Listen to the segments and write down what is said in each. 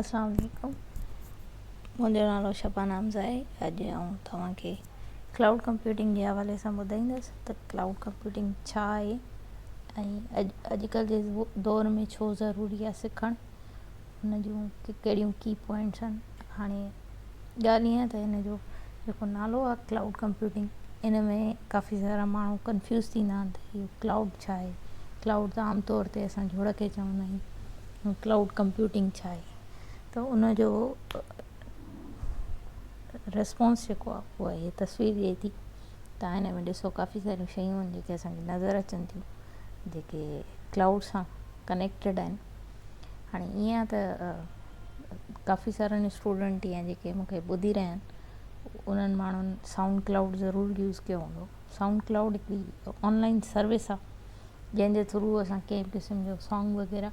اسلام عليڪم، منهنجو نالو شبانه حمزه آهي. اڄ آئون توهان کي ڪلائوڊ ڪمپيوٽنگ جي حوالي سان ٻڌائيندس ته ڪلائوڊ ڪمپيوٽنگ ڇا آهي ۽ اڄ اڄڪلهه جي دور ۾ ڇو ضروري آهي سکڻ، ان جون ڪهڙيون ڪي پوائنٽس آهن. هاڻي ڳالهه ائين آهي ته هن جو جيڪو نالو آهي ڪلائوڊ ڪمپيوٽنگ، ان ۾ ڪافي سارا ماڻهو ڪنفيوز ٿيندا آهن ته اهو ڪلائوڊ ڇا آهي. ڪلائوڊ ته عام طور تي اسان جھڙ کي چوندا آهيون، ڪلائوڊ ڪمپيوٽنگ ڇا آهي؟ ته ان جو ريسپانس جيڪو آهي اهو هي تصوير ڏئي ٿي. تان هن ۾ ڏسو ڪافي ساريون شيون آهن جيڪي اسانکي نظر اچن ٿيون، جيڪي ڪلائوڊ سان ڪنيڪٽيڊ آهن. هاڻي ائين آهي ته ڪافي سارن اسٽوڊنٽ يا جيڪي مونکي ٻڌي رهيا آهن، انهن ماڻهن سائونڊ ڪلائوڊ ضرور يوز ڪيو هوندو. سائونڊ ڪلائوڊ هڪڙي آنلائن سروس آهي، جنهن جي ٿرو اسان ڪنهن به قسم جو سانگ وغيره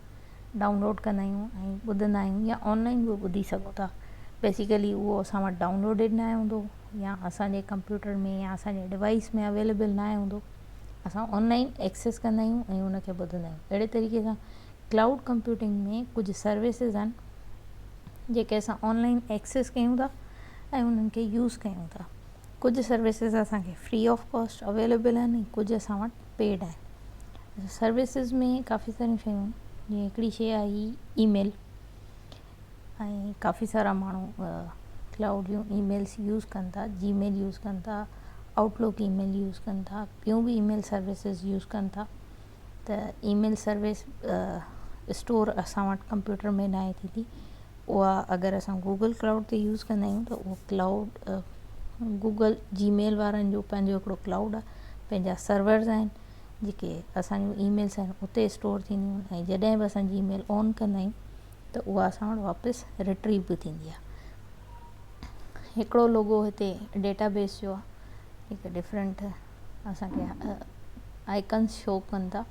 ڊائونلوڊ ڪندا آهيون ۽ ٻڌندا آهيون يا آنلائن به ٻڌي سگهون ٿا. بيسيڪلي اهو اسان وٽ ڊائونلوڊيڊ ناهي هوندو يا اسان جي ڪمپيوٽر ۾ يا اسان جي ڊوائس ۾ اويليبل ناهي هوندو، اسان آنلائن ايڪسيس ڪندا آهيون ۽ ان کي ٻڌندا آهيون. اهڙي طريقي سان ڪلائوڊ ڪمپيوٽنگ ۾ ڪجهه سروسز آهن جيڪي اسان آنلائن ايڪسيس ڪيون ٿا ۽ انهن کي يوز ڪيون ٿا. ڪجهه سروسز اسان کي فري آف ڪاسٽ اويليبل آهن ۽ ڪجهه اسان وٽ پيڊ آهن. سروسز ۾ ڪافي ساريون شيون آهن، جيئن هڪڙي شي آهي اي ميل، ۽ ڪافي سارا ماڻهو ڪلائوڊ جون اي ميلس يوز ڪن ٿا، جي ميل يوز ڪن ٿا، آئوٽ لڪ اي ميل يوز ڪن ٿا، ٻيون به اي ميل سروسز يوز ڪن ٿا. ته اي ميل سروس اسٽور اسان وٽ ڪمپيوٽر ۾ ناهي ٿيندي، اها اگر اسان گوگل ڪلائوڊ تي يوز ڪندا آهيون ته اهو ڪلائوڊ گوگل جي ميل وارن جو پنهنجو هڪڙو ڪلائوڊ آهي، پنهنجا سرورز آهن جيڪي اسان جون اي ميلس آهن اتي اسٽور ٿينديون آهن، ۽ جڏهن به اسان جي ميل آن ڪندا آهيون ته اها اسان وٽ واپس ريٽريو به ٿيندي آهي. هڪڙو لوگو هتي ڊيٽا بيس جو آهي، جيڪي ڊفرنٽ اسانکي آئڪنس شو ڪن ٿا.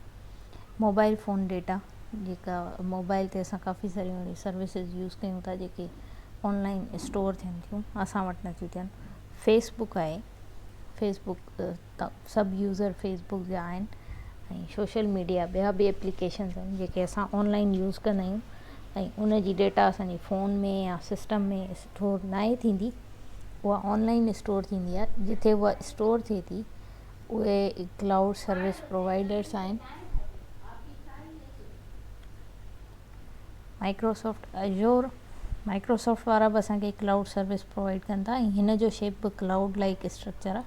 موبائل فون ڊيٽا، جيڪا موبائل تي اسان ڪافي ساريون اهڙيون سروسز يوز ڪيون ٿا جيڪي آن لائن اسٽور ٿين ٿيون، اسان وٽ نٿيون ٿين. فيس بڪ آهي، فيس بڪ سڀ يوزر فيس بڪ جا آهن، ۽ سوشل ميڊيا ٻيا به ايپليڪيشنز آهن جيڪي اسان آن لائن يوز ڪندا آهيون، ۽ ان جي ڊيٽا اسان جي فون ۾ يا سسٽم ۾ اسٽور ناهي ٿيندي، اها آن لائن اسٽور ٿيندي آهي. جتي اها اسٽور ٿئي ٿي اهي ڪلائوڊ سروس پرووائيڊرس آهن. مائڪروسافٽ ايزور، مائڪروسافٽ وارا به اسانکي ڪلائوڊ سروس پرووائيڊ ڪن ٿا، ۽ هن جو شيپ به ڪلائوڊ لائيڪ اسٽرڪچر آهي.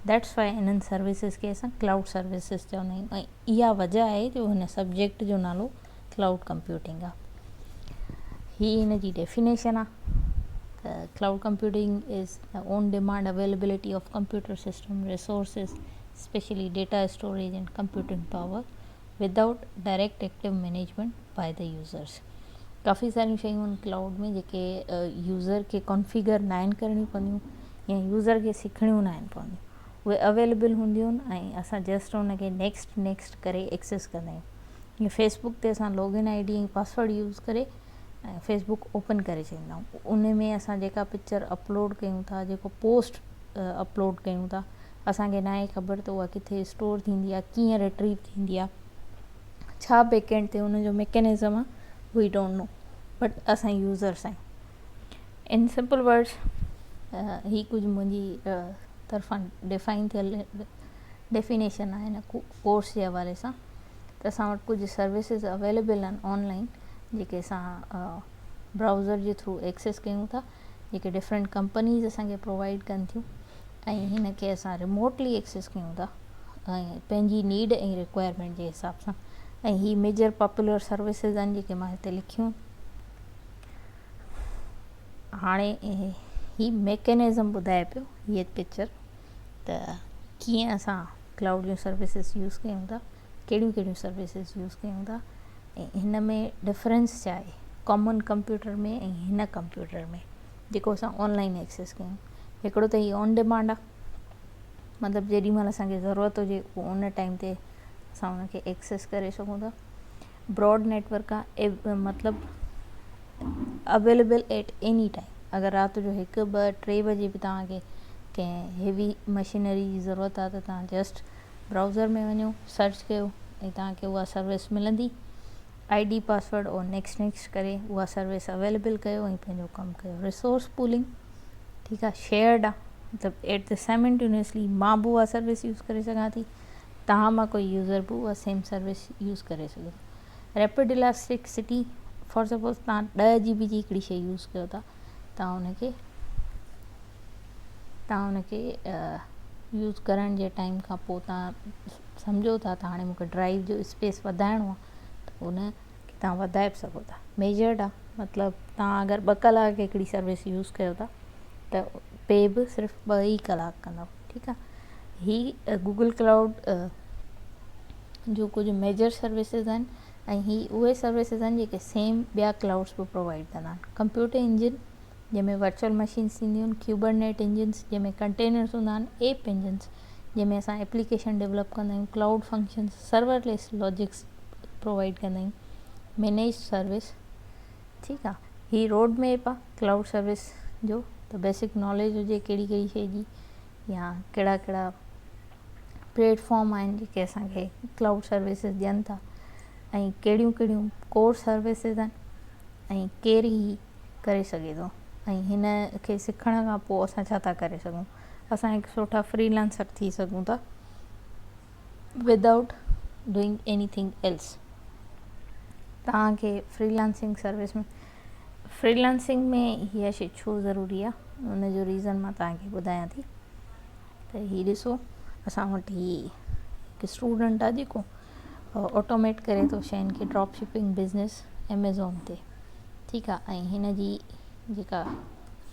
That's why انهن سروسز کي اسان ڪلائوڊ سروسز چوندا آهيون، ۽ اها وجه آهي جو هن سبجيڪٽ جو نالو ڪلائوڊ ڪمپيوٽنگ آهي. هي هن جي ڊيفينيشن آهي ته cloud computing is the on demand availability of computer system resources, specially data storage and computing power, without direct active management by the users. ڪافي ساريون شيون آهن ڪلائوڊ ۾ جيڪي يوزر کي ڪانفيگر ناهن ڪرڻيون پونديون يا يوزر کي سکڻيون ناهن پونديون، اهي اويليبل هونديون آهن ۽ اسان جسٽ ان کي نيڪسٽ نيڪسٽ ڪري ايڪسيس ڪندا آهيون. جيئن فيس بڪ تي اسان log in I D ۽ password use ڪري ۽ فيس بڪ اوپن ڪري ڇڏيندا آهيون، ان ۾ اسان جيڪا پڪچر اپلوڊ ڪيون ٿا، جيڪو پوسٽ اپلوڊ ڪيون ٿا، اسان کي ناهي خبر ته اها ڪٿي اسٽور ٿيندي آهي، ڪيئن ريٽريو ٿيندي آهي، ڇا بيڪ اينڊ تي ان جو ميڪينزم آهي، وي don't know, but اسان يوزرس آهيون. ان سمپل ورڊس هي ڪجهه منهنجي طرفان ڊفائن ٿيل ڊيفينيشن آهي هن ڪورس جي حوالي سان ته اسان وٽ ڪجهه سروسز اويليبل آهن آن لائن جيڪي اسان برائوزر جي ٿرو ايڪسيس ڪيون ٿا، جيڪي ڊفرنٽ ڪمپنيز اسان کي پرووائيڊ ڪن ٿيون، ۽ هن کي اسان ريموٽلي ايڪسيس ڪيون ٿا ۽ پنهنجي نيڊ ۽ رڪوائرمينٽ جي حساب سان. ۽ هي ميجر پاپولر سروسز آهن جيڪي مان هتي لکيون. هاڻي هي ميڪينزم ٻڌائي پيو هيء پڪچر ته ڪيئن اسان ڪلائوڊ جون سروسز يوز ڪيون ٿا، ڪهڙيون ڪهڙيون سروسز يوز ڪيون ٿا، ۽ هن ۾ ڊفرنس ڇا آهي ڪامن ڪمپيوٽر ۾ ۽ هن ڪمپيوٽر ۾ جيڪو اسان آن لائن ايڪسيس ڪيون. هڪڙو ته هي آن ڊيمانڊ آهي، مطلب جيڏي مهل اسانکي ضرورت هجي اهو ان ٽائيم تي اسان ان کي ايڪسيس ڪري سگهون ٿا. براڊ نيٽورڪ آهي، مطلب اويليبل ايٽ ايني ٽائيم، اگر رات جو هڪ ٻه ٽي بجي به توهان کي ڪنهن هيوي مشينري جي ضرورت آهي ته توهان جسٽ برائوزر ۾ وڃو، سرچ ڪيو ۽ توهان کي اها سروس ملندي. I D password اور نيڪسٽ نيڪسٽ ڪري اها سروس اويليبل ڪيو ۽ پنهنجو ڪم ڪيو. ريسورس پولنگ ٺيڪ آ شيئرڊ آ مطلب ايٽ the سائمنٽينيسلي مان به اها سروس يوز ڪري سگهان ٿي، توهان مان ڪوئي يوزر به اها سيم سروس يوز ڪري سگهي ٿو. ريپڊ الاسٽڪسٽي فار سپوز توهان 10 جي بي جي هڪڙي شي يوز ڪيو ٿا، توهان ان کي توهان ان کي يوز ڪرڻ جي ٽائيم کان پوء توهان سمجهو ٿا ته هاڻي مونکي ڊرائيو جو اسپيس وڌائڻو آهي ته ان کي توهان وڌائي به سگهو ٿا. ميجرڊ آهي مطلب توهان اگر 2 ڪلاڪ هڪڙي سروس يوز ڪيو ٿا ته پي به صرف 2 ئي ڪلاڪ ڪندو. ٺيڪ آهي، هي گوگل ڪلائوڊ جو ڪجهه ميجر سروسز آهن ۽ هي اهي سروسز آهن جيڪي سيم ٻيا ڪلائوڊس به پرووائڊ ڪندا آهن. ڪمپيوٽر انجن جنهن ۾ ورچوئل مشينس ٿينديون آهن، ڪيوبر نيٽ انجنس جنهن ۾ ڪنٽينرس هوندا آهن، ايپ انجنس جنهن ۾ اسان ايپليڪيشن ڊيولپ ڪندا آهيون، cloud functions, serverless logics provide ڪندا آهيون، مينيج سروس. ٺيڪ آهي، هي روڊ ميپ آهي ڪلائوڊ سروس جو ته بيسڪ ناليج هجي ڪهڙي ڪهڙي شي جي يا ڪهڙا ڪهڙا پليٽ فارم آهن جيڪي اسانکي ڪلائوڊ سروسز ڏين ٿا ۽ ڪهڙيون ڪهڙيون ڪور سروسز آهن ۽ ڪير هي ڪري سگهي ٿو ۽ هن کي سکڻ کان پوء اسان ڇا ٿا ڪري سگهون. اسان هڪ سٺا فري لانسر ٿي سگهون ٿا without doing anything else. توهان کي freelancing service ۾ freelancing ۾ هيء شي ڇو ضروري آهي ان جو ريزن مان توهان کي ٻڌايان ٿي. ته هي ڏسو اسان وٽ هي هڪ اسٽوڊنٽ آهي جيڪو آٽوميٽ ڪري ٿو شين کي ڊراپ شپنگ بزنس ايميزون تي. ٺيڪ آ، ۽ هن جي جيڪا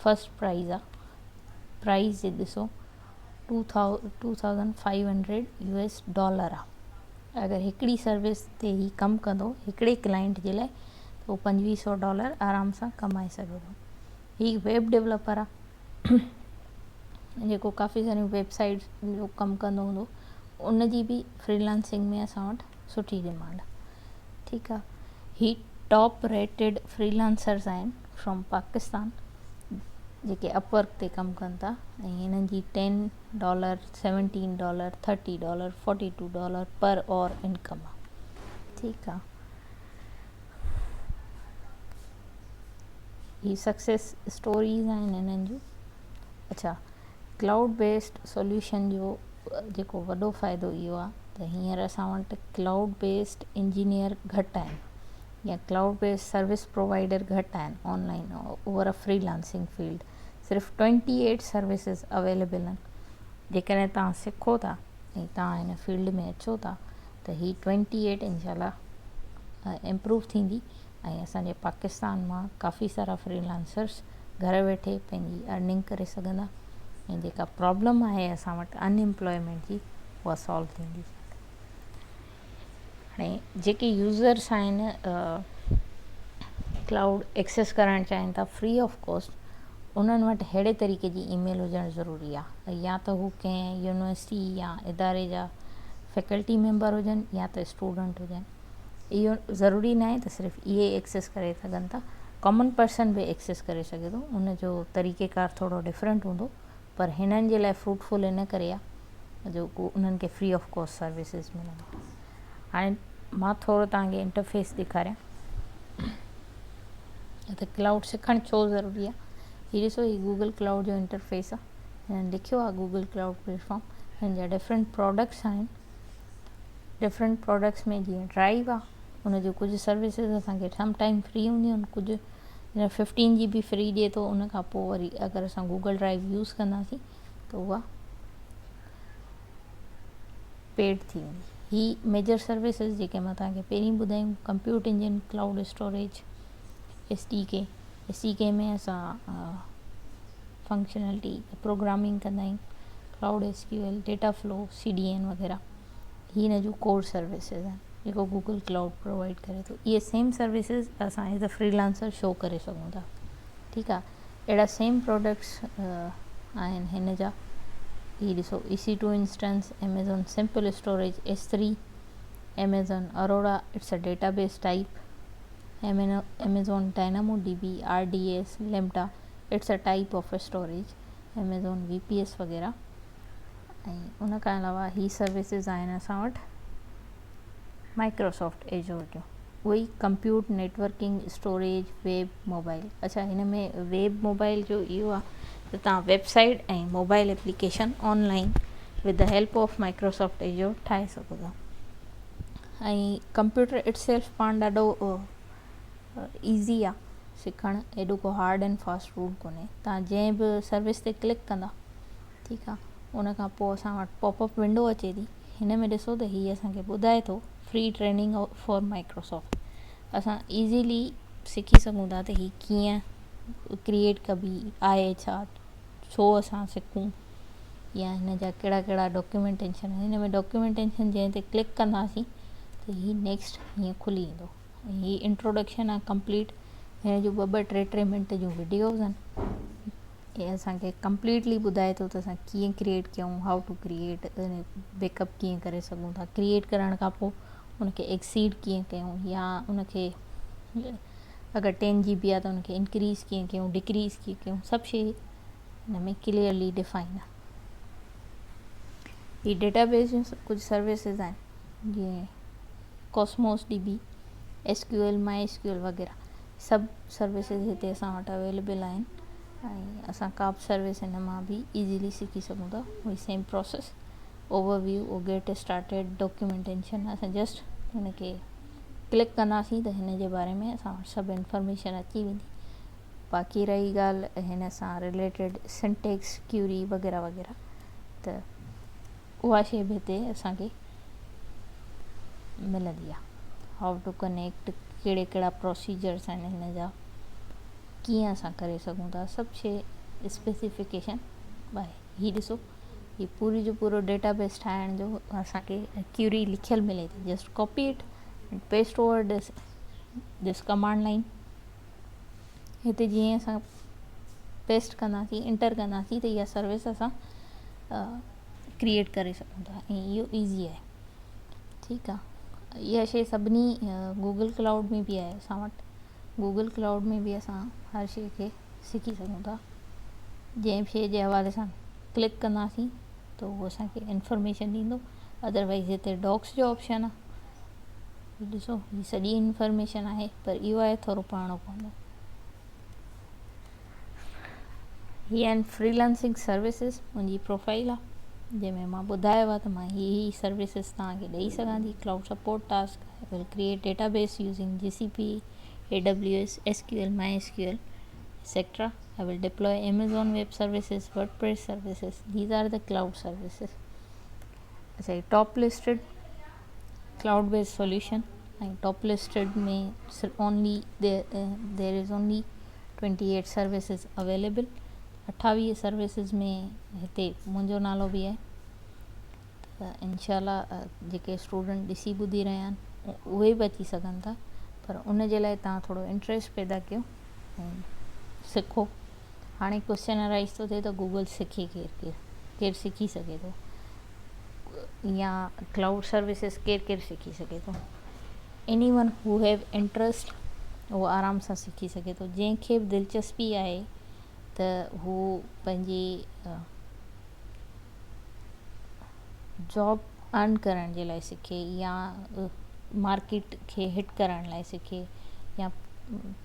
فرسٽ پرائز آ، پرائز جي ڏسو 2500 يو ايس ڊالر آ. اگر هڪڙي سروس تي هي ڪم ڪندو هڪڙي ڪلائنٽ جي لاء ته هو 2500 ڊالر آرام سان ڪمائي سگهي ٿو. هي ويب ڊولپر آ جيڪو ڪافي ساريون ويب سائيٽس جو ڪم ڪندو هوندو، ان جي به فري لانسنگ ۾ اسان وٽ سٺي ڊمانڊ آ. ٺيڪ آ، هي ٽاپ ريٽيڊ فري لانسرز آهن فرام پاڪستان جيڪي اپ ورڪ تي ڪم ڪن ٿا ۽ هنن جي 10 ڊالر، 17 ڊالر، 30 ڊالر، 42 ڊالر پر اور انڪم آ. ٺيڪ آ، هي سڪسيس اسٽوريز آهن هنن جون. اڇا، ڪلائوڊ بيسڊ سوليوشن جو جيڪو وڏو فائدو اهو آهي ته هينئر اسان وٽ ڪلائوڊ بيسڊ انجنيئر گهٽ آهن يا ڪلائوڊ بيسڊ سروس پرووائڊر گهٽ آهن on line over a free lancing field صرف 28 سروسز اويليبل آهن. جيڪڏهن توهان سکو ٿا ۽ توهان هن فيلڊ ۾ اچو ٿا ته هي 28 انشاء الله امپروو ٿيندي ۽ اسان جي پاڪستان مان ڪافي سارا فري لانسرس گهر ويٺي پنهنجي ارننگ ڪري سگهندا ۽ جيڪا پرابلم آهي اسان وٽ ان امپلائمينٽ جي اها سالو ٿيندي. هاڻي جيڪي يوزرس آهن ڪلائوڊ ايڪسيس ڪرڻ چاهين ٿا فري آف ڪاسٽ، انهن وٽ ههڙي طريقي جي اي ميل هجڻ ضروري آهي، يا ته هو ڪنهن يونيورسٽي يا اداري جا فيڪلٽي ميمبر هجن يا ته اسٽوڊنٽ هجن. اهو ضروري ناهي ته صرف اهي ايڪسيس ڪري سگهن ٿا، ڪامن پرسن به ايڪسيس ڪري سگهي ٿو، ان جو طريقي ڪار ٿورو ڊفرنٽ هوندو، پر هنن جي لاء فروٽفل ان ڪري آهي جو انهن کي فري آف ڪاسٽ سروسز ملندي. هاڻي مان ٿورو توهان کي انٽرفيس ڏيکاريان ته ڪلائوڊ سکڻ ڇو ضروري آهي. هي ڏسو، هي گوگل ڪلائوڊ جو انٽرفيس آهي. هنن لکيو آهي گوگل ڪلائوڊ پليٽفارم. هن جا ڊفرنٽ پراڊڪٽس آهن. ڊفرنٽ پراڊڪٽس ۾ جيئن ڊرائيو آ، ان جون ڪجهه سروسز اسان کي سم ٽائيم فري هونديون آهن، ڪجهه جيئن 15 جي بي فري ڏي ٿو، ان کان پوء وري اگر اسان گوگل ڊرائيو يوز ڪنداسين ته اها پيڊ ٿي ويندي. هي ميجر سروسز جيڪي مان توهان کي پهرين ٻڌايون، compute engine, cloud storage, S D K. S D K ۾ اسان فنڪشنلٽي پروگرامنگ ڪندا آهيون، cloud S Q L, data flow, C D N وغيره. هي هن جون ڪور سروسز آهن جيڪو گوگل ڪلائوڊ پرووائڊ ڪري ٿو. اهي سيم سروسز اسان as a free lancer show ڪري سگهون ٿا. ٺيڪ آهي، اهڙا سيم پروڊڪٽس آهن هن جا. هي ڏسو، اي سي 2 instance, Amazon simple storage S 3، Amazon Aurora, it's a data base type, Amazon Dynamo D B, R D S, Lambda, it's a type of storage, Amazon V P S وغيره. ۽ ان کان علاوه هي سروسز آهن اسان وٽ مائڪروسافٽ ايجور جون. اهي ئي compute, networking, storage, web, mobile. اڇا هن ۾ ويب موبائل جو اهو آهي ته توهان web site ۽ mobile application online with the help of Microsoft Azure ٺاهي سگهو ٿا ۽ ڪمپيوٽر it self پاڻ ڏاڍو ايزي آهي سکڻ ايڏو ڪو هارڊ اينڊ فاسٽ رول ڪونهي توهان جنهن به سروس تي ڪلڪ ڪندا ٺيڪ آهي ان کان پوء اسان وٽ پاپ اپ ونڊو اچي ٿي هن ۾ ڏسو ته هي اسان کي ٻڌائي ٿو فري ٽريننگ فار مائڪروسافٽ اسان ايزيلي سکي سگهون ٿا ته هي ڪيئن ڪريئيٽ ڪبي آهي ڇا ڇو اسان سکون يا هن جا ڪهڙا ڪهڙا ڊاڪيومينٽيشن هن ۾ ڊاڪيومينٽيشن جنهن تي ڪلڪ ڪنداسين ته هي نيڪسٽ هيئن کلي ايندو هي انٽروڊڪشن آهي ڪمپليٽ هن جون ٻه ٻه ٽي ٽي منٽ جون وڊيوز آهن هي اسان کي ڪمپليٽلي ٻڌائي ٿو ته اسان ڪيئن ڪريئيٽ ڪيون how to create back up ڪيئن ڪري سگهون ٿا ڪريئيٽ ڪرڻ کان پوء ان کي ايڪسيڊ ڪيئن ڪيون يا ان کي اگر ٽين جي بي آ ته ان کي انڪريز ڪيئن ڪيون ڊڪريز ڪيئن ڪيون سڀ شي هن ۾ ڪليئرلي ڊفائن آ هي ڊيٽا بيس جون ڪجهه سروسز آهن جيئن Cosmos D B S Q L my S Q L وغيره سڀ سروسز هتي اسان وٽ اويليبل آهن ۽ اسان ڪا به سروس هن مان به ايزيلي سکي سگهون ٿا اهي سيم پروسيس اوور ويو او گيٽ اسٽارٽيڊ ڊاڪيومينٽيشن اسان جسٽ هن کي ڪلڪ ڪنداسين ته هن جي باري ۾ اسان وٽ سڀ انفارميشن اچي ويندي باقي رهي ڳالهه هن سان رليٽيڊ سنٽيڪس ڪيوري وغيره وغيره ته اها شيء به هتي اسان کي ملندي آهي how two connect ڪهڙي ڪهڙا پروسيجرس آهن هن جا ڪيئن اسان ڪري سگهون ٿا سڀ شيء اسپيسيفڪيشن آهي هي ڏسو هي پوري جو پورو ڊيٽا بيس ٺاهڻ جو اسانکي ڪيوري لکيل ملي ٿي just copy it and paste over this this command line هتي جيئن اسان پيسٽ ڪنداسين انٽر ڪنداسين ته اها سروس اسان ڪريئيٽ ڪري سگهون ٿا ۽ اهو ايزي آهي ٺيڪ آهي اها شي سڀني گوگل ڪلائوڊ ۾ به آهي اسان وٽ گوگل ڪلائوڊ ۾ به اسان هر شي کي سکي سگهون ٿا جنهن شي جي حوالي سان ڪلڪ ڪنداسين ته اهو اسانکي انفارميشن ڏيندو ادروائز هتي ڊاڪس جو آپشن آهي ڏسو هي سڄي انفارميشن آهي پر اهو آهي ٿورو پڙهڻو پوندو هي آهن فري لانسنگ سروسز منهنجي پروفائل آهي جنهن ۾ مان ٻڌايو آهي ته مان هي هي سروسز توهان کي ڏئي سگهان ٿي cloud support task I will create database using G C P A W S S Q L my S Q L etcetera I will deploy Amazon web services WordPress services these are the cloud services اچھا هي top listed cloud base solution ۽ top listed ۾ only there is only 28 services available 28 services ۾ هتي منهنجو نالو به آهي ته انشاء الله جيڪي student ڏسي ٻڌي رهيا آهن اهي به اچي سگهن ٿا پر ان جي لاء تان ٿورو انٽريسٽ پيدا ڪيو ۽ سکو هاڻي ڪوشچن ارائيز ٿو ٿئي ته گوگل سکي ڪير ڪير ڪير سکي سگهي ٿو يا ڪلائوڊ سروسز ڪير ڪير سکي سگهي ٿو any one who have interest اهو آرام سان سکي سگهي ٿو جنهن کي به دلچسپي آهي ته هو پنهنجي جاب ارن ڪرڻ جي لاء سکي يا مارڪيٽ کي هٽ ڪرڻ لاء سکي يا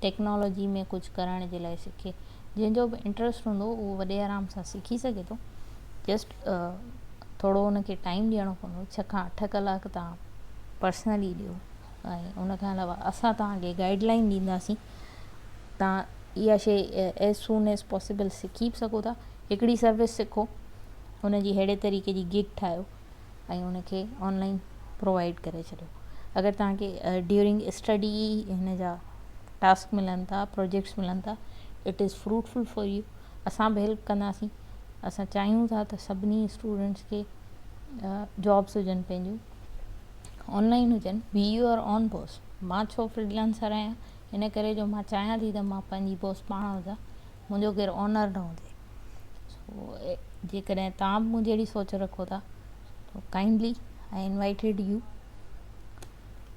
ٽيڪنالاجي ۾ ڪجهه ڪرڻ جي لاء سکي جنهن جو به انٽرسٽ هوندو اهو وڏي آرام سان سکي سگهي ٿو جسٽ ٿورو ان کي ٽائيم ڏيڻو پوندو ڇهه کان اٺ ڪلاڪ توهان پرسنلي ڏيو ۽ ان کان علاوه اسان توهان کي گائيڊ لائن ڏينداسين توهان اها شي ايز سون ايز پاسيبل سکي به سگهو ٿا هڪڙي سروس سکو ان جي اهڙي طريقي جي گگ ٺاهيو ۽ ان کي آن لائن پرووائيڊ ڪري ڇڏيو اگر توهان کي ڊيورنگ اسٽڊي هن جا ٽاسڪ ملن ٿا پروجيڪٽس ملن ٿا it is fruitful for you اسان به هيلپ ڪنداسين اسان چاهيون ٿا ته سڀني اسٽوڊنٽس کي جابس هجن پنهنجون آن لائن هجن بي يور آن باس مان ڇو فري لانسر آهيان ان ڪري جو مان چاهيان ٿي ته مان پنهنجي باس پاڻ هجان منهنجو ڪير اونر نه هجي سو جيڪڏهن توهان به مون جهڙي سوچ رکو ٿا kindly I invited you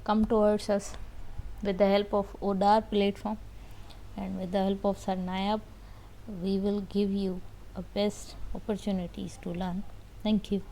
come towards us with the help of Odar platform and with the help of Sir Nayab we will give you a best opportunities to learn. Thank you.